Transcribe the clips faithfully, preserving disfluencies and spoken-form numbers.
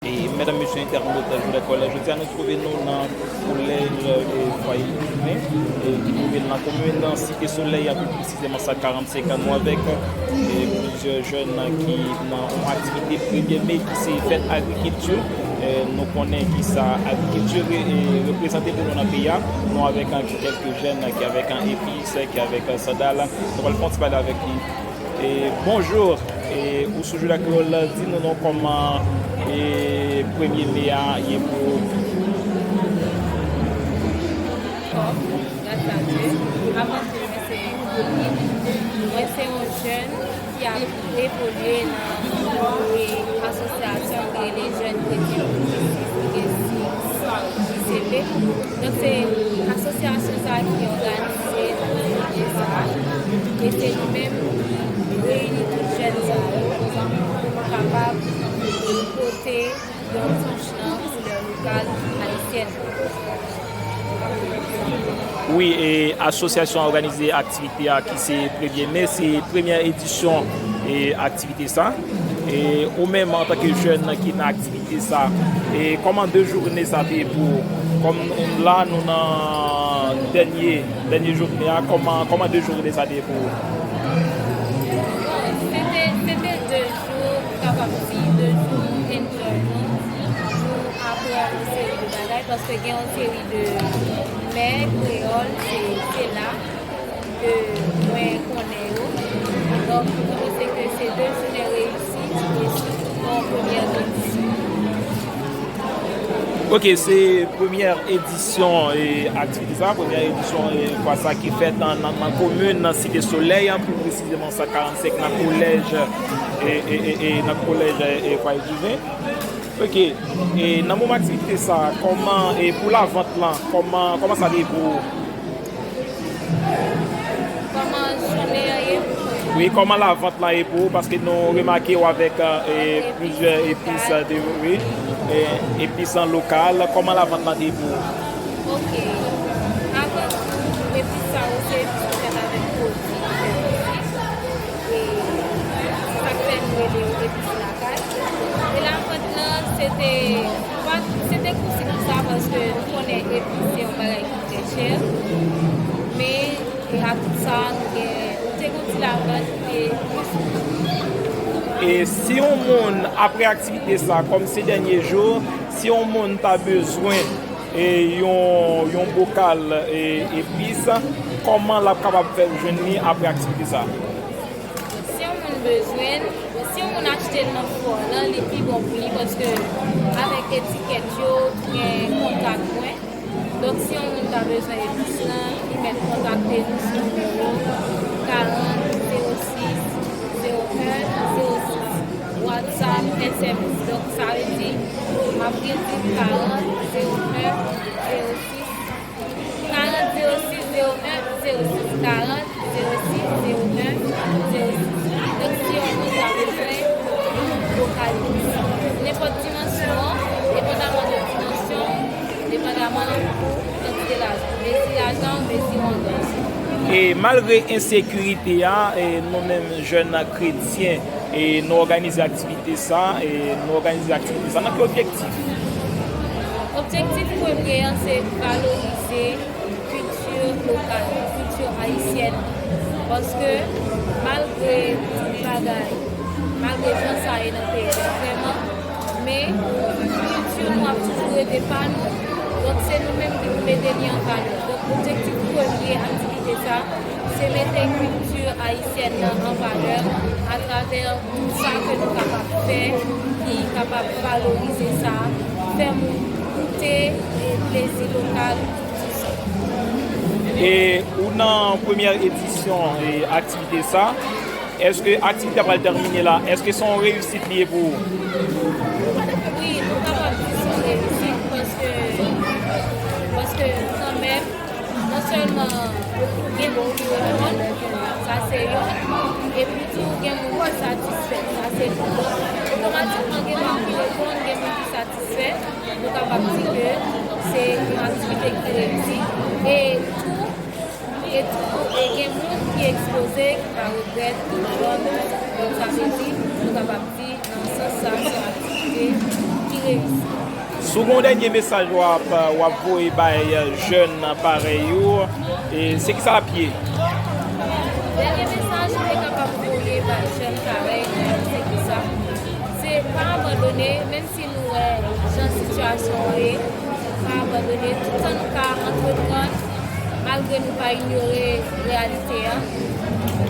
E medam, mesye entènot, jodi a, jodi a nou twouve nou nan kolèj, e, Fwaye Diven, e, ki twouve l nan komin Site Solèy, a, pi presizeman sa karannsenk an. Nou avèk, e, plizyè jèn ki nan yon aktivite premye me ki se fèt agrikilti. E, nou konnen ki sa agrikilti re-, e, reprezante pou nou nan peyi a. Nou avèk, e, kèlke jèn ki avèk, e, epis, ki avèk, e, sandal. Nou pral fè yon ti pale avèk li. E, bonjou. E, ou sou Jounal Kreyòl, di nou non kòman, e, premye me a ye pou ou. Kòm, gras a Dye. Avan tou, mwen se Angeline. Mwen se yon jèn ki ap evolye nan, e, asosyasyon ki rele Jèn Kretyen Pwogresis, ki gen sik I C P. Donk, se asosyasyon sa a ki òganize aktivite sa a. E se nou menm ki reyini tout jèn sa yo pou nou kapab pote yon touch nan koulè lokal ayisyèn. Wi, e asosyasyon an òganize aktivite a ki se premye me, se premyè edisyon, e, aktivite sa. E ou menm, antanke jèn ki nan aktivite sa, e kòman de jounen sa te ye pou ou? Kòm la, nou nan dènye, dènye jounen an, kòman, kòman de jounen sa te ye pou ou? Bon, se te, se te de jou, m kapab di, de jou enjoy nou, nou aprann yon seri de bagay, paske gen yon seri de mè kreyòl, se, se la ke mwen konnen yo. Donk, mwen panse ke se de jounen reyisi, e sitou yon premyè edisyon. Ok, se premyè edisyon, e, aktivite sa, premyè edisyon, e, fwa sa ki fèt nan, nan, nan komin, nan Site Solèy, an, pi presizeman sa karannsenk nan kolèj, e, e, e, e, nan kolèj, e, Fwaye Diven. Ok, e nan moman aktivite sa, kòman, e pou lavant lan, kòman, kòman sa te ye pou ou? Kòman jounen an ye pou mwen? Wi, kòman lavant lan ye pou ou? Paske nou remake w avèk, e, plizyè epis, e, de, wi, e, epis an lokal. Kòman lavant lan te ye pou ou? Ok. Avan tou, epis sa yo se epis ki fèt avèk pwodui ki fèt isi. E se sa k fè nou rele yo epis lakay. E lavant lan, se te, pa, se te konsi konsa, paske nou konnen epis se yon bagay ki trè chè. Men, e ak tout sa, nou gen, nou te gen yon ti lavant ki te plis. E si yon moun, apre aktivite sa, kòm se dènye jou, si yon moun ta bezwen, e yon, yon bokal, e, epis, kòman l ap kapab fè jwenn li apre aktivite sa? Si yon moun bezwen l, si yon moun achte l nan fò lan, li pi bon pou li, paske avèk etikèt yo, gen kontak mwen. Donk, si yon moun ta bezwen epis lan, li mèt kontakte nou sou nimewo karant, zewo sis, zewo en, zewo sis. WhatsApp, S M S. Donk, sa vle di, m ap redi l, karant, zewo en, zewo sis, karant, zewo sis, zewo en, zewo sis, karant, zewo sis, zewo en, zewo sis. Donk, si yon moun ta bezwen, vokalis. Nenpòt dimansyon, depandaman de dimansyon, depandaman pou kantite lajan. Mezi lajan, mezi w angaje. E malgre ensekirite a, e nou menm jèn kretyen, e nou òganize aktivite sa, e nou òganize aktivite sa nan ki objektif? Objektif premye an se valorize kilti lokal, kilti ayisyèn. Paske malgre tout bagay, malgre jan sa ye nan peyi a, vrèman, men kilti nou ap toujou rete pa nou. Donk, se nou menm ki pou mete li an valè. Donk, objektif premye aktivite sa, se mete kilti ayisyèn nan an valè atravè tout sa ke nou kapab fè, ki kapab valorize sa, fè moun goute, e, plezi lokal, tout sa. E ou nan premyè edisyon, e, aktivite sa, èske aktivite a pral tèmine la? Èske se yon reyisit li ye pou ou? Wi, nou kapab di se yon reyisit, paske, paske kanmenm, non sèlman gen moun ki reponn, sa se youn, epi tou gen moun ki satisfè, sa se de. Donk, otomatikman, gen moun ki reponn, gen moun ki satisfè, nou kapab di ke se yon aktivite ki reyisi. E tou, e tou, e gen moun ki ekspoze, ki pa regrèt, ki jòn, donk, sa vle di, nou kapab di, nan sans sa, se yon aktivite ki Si w gen yon dènye mesaj w ap, w ap voye bay jèn parèy ou, e se kisa l ap ye? Dènye mesaj mwen kapab voye bay jèn parèy mwen, se kisa? Se pa abandone, menm si nou wè jan sitiyasyon an ye, pa abandone. Toutan nou ka antreprann, malgre nou pa inyore reyalite a,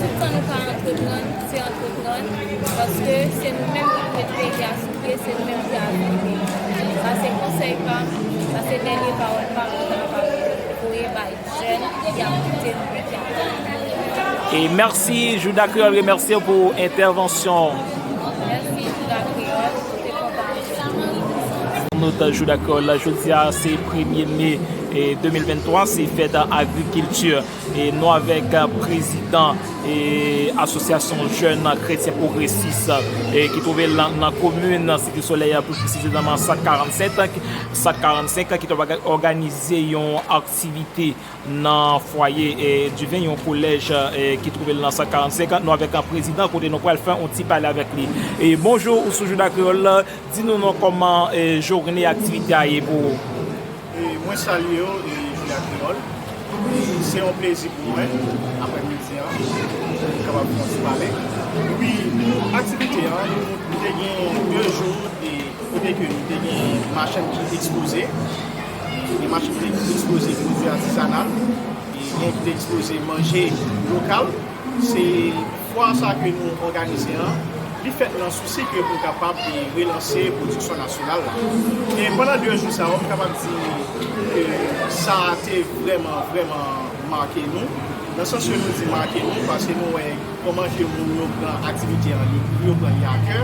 toutan nou ka antreprann, se antreprann, paske se nou menm ki pou met peyi a sou pye, se nou menm ki avili peyi a. Sa se konsèy pa m, sa se dènye pawòl pa m mwen ta kapab voye bay jèn ki ap koute nou e ki ap tande nou. E mèsi, Jouda Kreyòl remèsye w pou entèvansyon w. Mèsi, Jouda Kreyòl, mwen te kontan avè w. Nòt Jouda Kreyòl la, jodi a se premye me, e, de mil venntwa, se fèt agrikilti. E nou avèk, e, prezidan, e, Asosyasyon Jèn Kretyen Pwogresis, e, ki twouve l nan, nan komin Site Solèy, pli presizèman Sak karannsenk, Sak karannsenk, ki t ap òganize yon aktivite nan fwaye, e, Diven, yon kolèj, e, ki twouve l nan Sak karannsenk. Nou avèk, e, prezidan, kote nou pral fè yon ti pale avèk li. E bonjou, ou sou Jouda Kreyòl, di nou non, kòman, e, jounen aktivite a ye pou ou? E mwen salye w, e, Jouda Kreyòl. E se yon plezi pou mwen, aprè midi an, kapab fè yon ti pale. Wi, pou aktivite an, nou te gen de jou, e kote ke nou te gen machann ki ekspoze, e machann ki ekspoze pwodui atizanal, e gen ki te ekspoze manje lokal. Se fwa sa ke nou òganize an, li fèt nan sousi ke pou kapab, e, relanse pwodiksyon nasyonal la. E pandan de jou sa yo, m kapab di ke sa te vrèman, vrèman make nou. Nan sans ke nou di make nou, paske nou wè kòman ke moun yo pran aktivite an, yo, yo pran li a kè.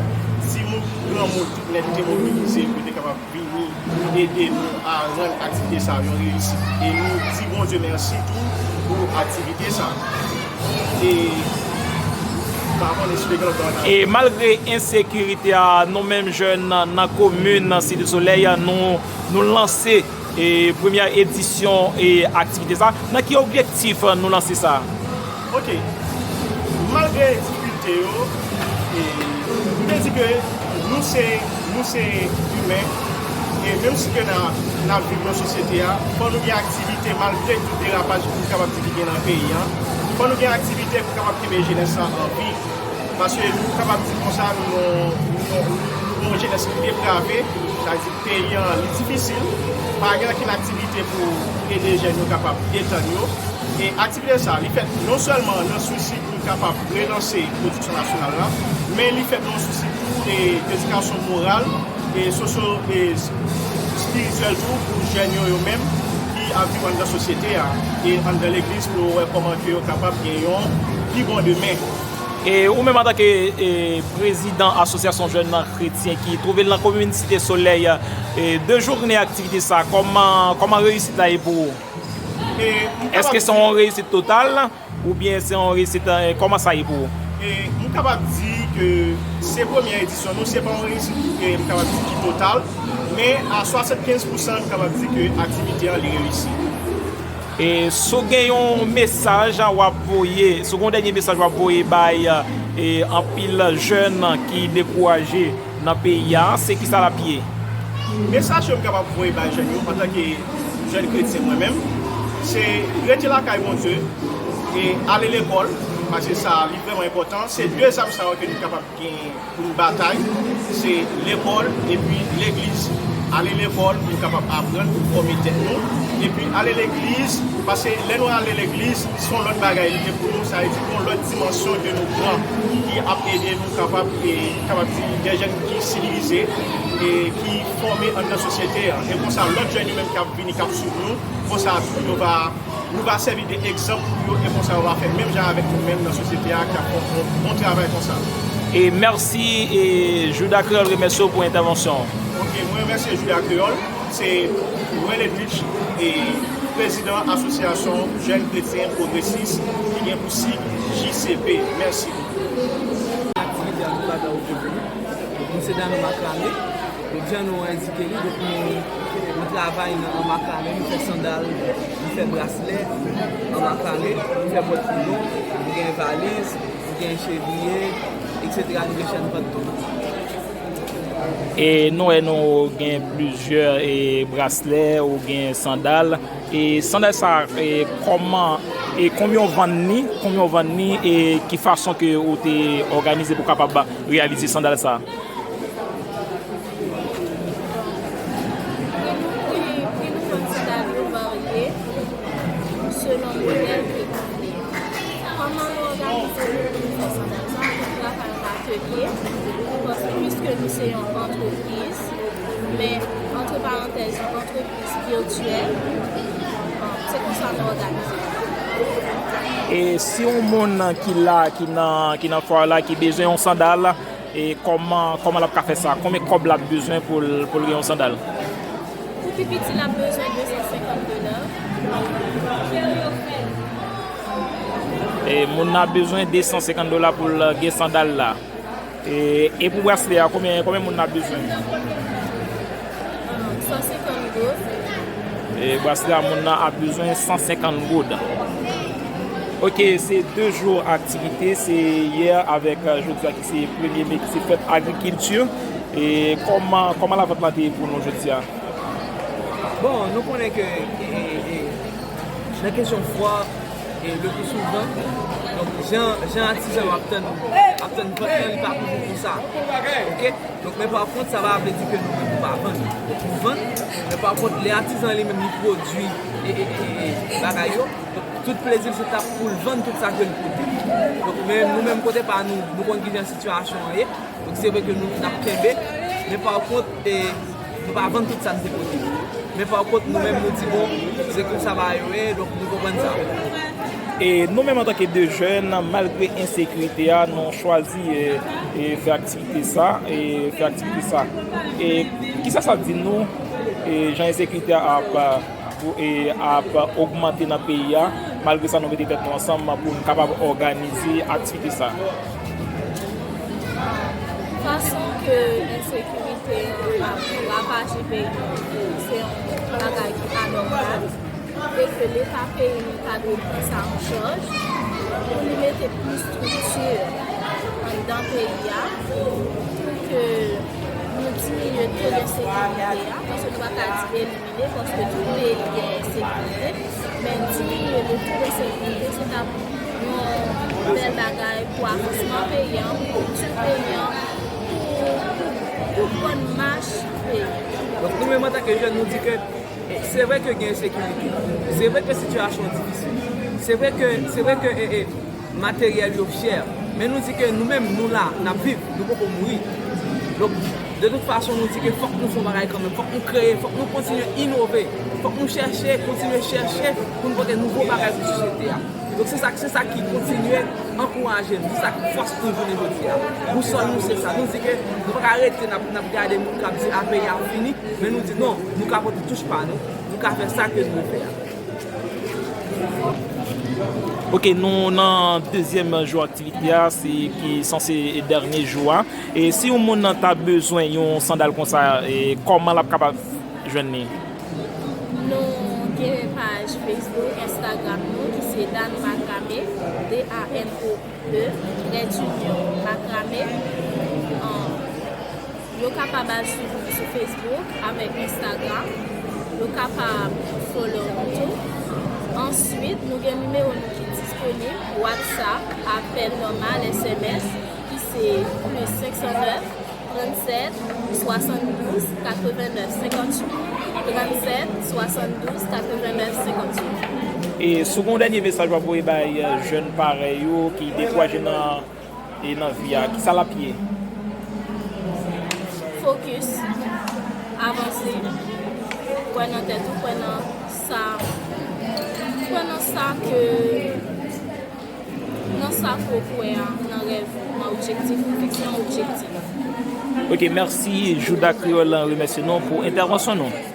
Timoun, granmoun, tout nèt te mobilize pou te kapab vini ede nou a rann aktivite sa a yon reyisit. E nou di Bondye mèsi tou pou aktivite sa a. E, pa konn esplike lòt bagay. E malgre ensekirite a, nou menm jèn nan, nan komin Site Solèy, nou, nou lanse, e, premyè edisyon, e, aktivite sa. Nan ki objektif nou lanse sa? Ok. Malgre difikilte yo, e, m te di ke nou se, nou se imen, e menm si ke n a, n ap viv nan sosyete a, fò nou gen aktivite malgre tout derapaj pou n kapab di ki gen nan peyi a. Fò nou gen aktivite pou kapab kenbe jenès la an vi. Paske nou kapab di konsa, nou, nou, nou, nou, nou yon jenès ki deprave, sa vle di peyi an, li difisil, pa gen ankenn aktivite pou ede jèn yo kapab detann yo. E aktivite sa, li fèt non sèlman nan sousi pou kapab relanse pwodiksyon nasyonal la, men li fèt nan sousi tou de edikasyon moral e sosyo e espirityèl tou pou jèn yo, yo menm ki ap viv anndan sosyete a e anndan legliz pou yo wè kòman ke yo kapab gen yon pi bon demen. E ou menm antanke, e, prezidan Asosyasyon Jèn Kretyen ki twouve l nan komin Site Solèy, e, de jounen aktivite sa, kòman, kòman reyisit la ye pou ou? E m kapab Èske se yon reyisit total oubyen se yon reyisit, e, kòman sa ye pou ou? E m kapab di ke se premyè edisyon nou, se pa yon reyisit, e, m kapab di ki total, men a swasannkenz pousan m kapab di ke aktivite an li reyisi. E si w gen yon mesaj w ap voye, si w gen yon dènye mesaj w ap voye bay, e, anpil jèn ki dekouraje nan peyi a, se kisa l ap ye? Mesaj ke m kapab voye bay jèn yo antanke jèn kretyen mwen menm, se rete lakay Bondye e ale lekòl, paske sa li vrèman enpòtan. Se de zam sa yo ke nou kapab gen pou n batay, se lekòl epi legliz. Ale lekòl pou n kapab aprann, pou n fòme tèt nou, epi ale legliz, paske lè nou ale legliz, se yon lòt bagay li ye pou nou, sa vle di yon lòt dimansyon ke nou pran, ki ap ede nou kapab, e, kapab di, de jèn ki sivilize, e ki fòme anndan sosyete a. E konsa, lòt jèn yo menm k ap vini, k ap swiv nou, konsa tou, yo va Nou va sèvi de egzanp pou yo, e konsa yo va fè menm jan avèk nou menm nan sosyete a k ap fè yon bon, bon travay konsa. E mèsi, e Jouda Kreyòl remèsye w pou entèvansyon w. Ok, mwen remèsye Jouda Kreyòl, se Rwen Ledwidge, e prezidan Asosyasyon Jèn Kretyen Pwogresis, ki gen pou sig J C P. Mèsi. Aktivite a nou pa ta okipe nou. Donk, nou se Dano Makrame. Donk, jan nou endike li, donk, nou, nou travay nan, an makrame, nou fè sandal, nou fè braslè an makrame, nou fè pòt boudon, nou gen valiz, nou gen chevriye, etsetera, nou gen chèn pant tou. E nou wè nou gen plizyè e braslè, ou gen sandal. E sandal sa, e kòman, e konbyen w vann li, konbyen w vann li, e ki fason ke ou te òganize pou kapab reyalize sandal sa? Pri nou, pri, pri nou vann sandal yo varye selon modèl ke nou vle. Kòman nou òganize nou pou nou fè sandal sa? Nou travay an atelye, paske piske nou se yon antrepriz, men, antre parantèz, yon antrepriz vityèl, se konsa nou òganize. E si yon moun ki la, ki nan, ki nan fwa la, ki bezwen yon sandal, e kòman, kòman l ap ka fè sa? Konbyen kòb l ap bezwen pou l, pou l gen yon sandal? Pou pi piti, l ap bezwen de san senkant dola. E moun nan ap bezwen de san senkant dola pou l gen sandal la. E, e pou braslè a, konbyen, konbyen moun nan ap bezwen? San senkant goud. E braslè a, moun nan ap bezwen san senkant goud. Ok, se de jou aktivite, se yè avèk, euh, jodi a ki se premye me, ki se fèt agrikilti. E kòman, kòman lavant la te ye pou nou jodi a? Bon, nou konnen ke, e, e, e, nan kesyon fwa, e le pli souvan, donk, jan, jan atizan yo ap tann, ap tann vant lan, li pa toujou konsa. Ok? Donk, men pa kont, sa pa vle di ke nou menm nou pa vann. Donk, nou vann, men pa kont, lè atizan li menm li pwodui e, e, e, e bagay yo, donk, tout plezi l se t ap pou l vann tout sa ke l pote. Donk, men nou menm kote pa nou, nou konn kijan sitiyasyon an ye. Donk, se vre ke nou, n ap kenbe, men pa kont, e, nou pa vann tout sa n te pote. Men pa kont, nou menm, nou di, bon, se konsa bagay yo ye, donk nou konprann sa. E nou menm, antanke de jèn, malgre ensekirite a, nou chwazi, e, e, fè aktivite sa, e, fè aktivite sa. E kisa sa di nou, e, jan ensekirite a ap, pou, e, ap ogmante nan peyi a? Malgre sa, nou mete tèt nou ansanm pou n kapab òganize aktivite sa. Fason ke ensekirite an ap ravaje peyi an, se yon bagay ki pa nòmal e ke Leta peyi nou ta dwe pran sa an chaj pou li mete plis estrikti anndan peyi a pou ke nou diminye to de ensekirite a, paske nou pa ka di elimine, paske tout peyi gen ensekirite, men diminye le to de ensekirite, se t ap yon bèl bagay pou avansman peyi an, pou kilti peyi an, pou, pou, pou bòn mach peyi an. Donk, nou menm antanke jèn, nou di ke, e, se vre ke gen ensekirite, se vre ke sitiyasyon an difisil, se vre ke, se vre ke, e, e, materyèl yo chè. Men nou di ke nou menm, nou la, n ap viv, nou poko mouri. Donk, de tout fason, nou di ke fòk nou fè yon bagay kanmenm, fòk nou kreye, fòk nou kontinye inove, fòk nou chèche, kontinye chèche pou nou pote nouvo bagay pou sosyete a. Donk, se sa, se sa ki kontinye ankouraje n, se sa ki fòs nou jounen jodi a. Bousòl nou, se sa. Nou di ke nou pa ka rete n ap, n ap gade moun k ap di, a, peyi a fini, men nou di non, nou ka pote touch pa nou, nou ka fè sa ke nou vle fè a. Ok, nou nan dezyèm jou aktivite a, se ki sanse dènye jou a. E si yon moun nan ta bezwen yon sandal konsa, e kòman l ap kapab jwenn li? Nou gen paj Facebook, Instagram nou, ki se Dano Macramé, D A N O E, trait d'union, Macramé. An, Yo kapab al swiv nou sou Facebook avèk Instagram. Yo kapab follow nou tou. Answit, nou gen nimewo nou ki disponib, WhatsApp, apèl nòmal, S M S, ki se plis senk san nèf, trannsèt, swasanndouz, katrevennnèf, senkantuit, trannsèt, swasanndouz, katrevennnèf, senkantuit. E si w gen yon dènye mesaj w ap voye bay, euh, jèn parèy ou ki dekouraje nan e nan vi a, kisa l ap ye? Fokis, avanse, kwè nan tèt ou, kwè nan sa, kwè nan sa ke, nan sa ke w kwè a, nan rèv ou, nan objektif ou, fikse yon objektif. Ok, mèsi. Jouda Kreyòl remèsye nou pou entèvansyon nou.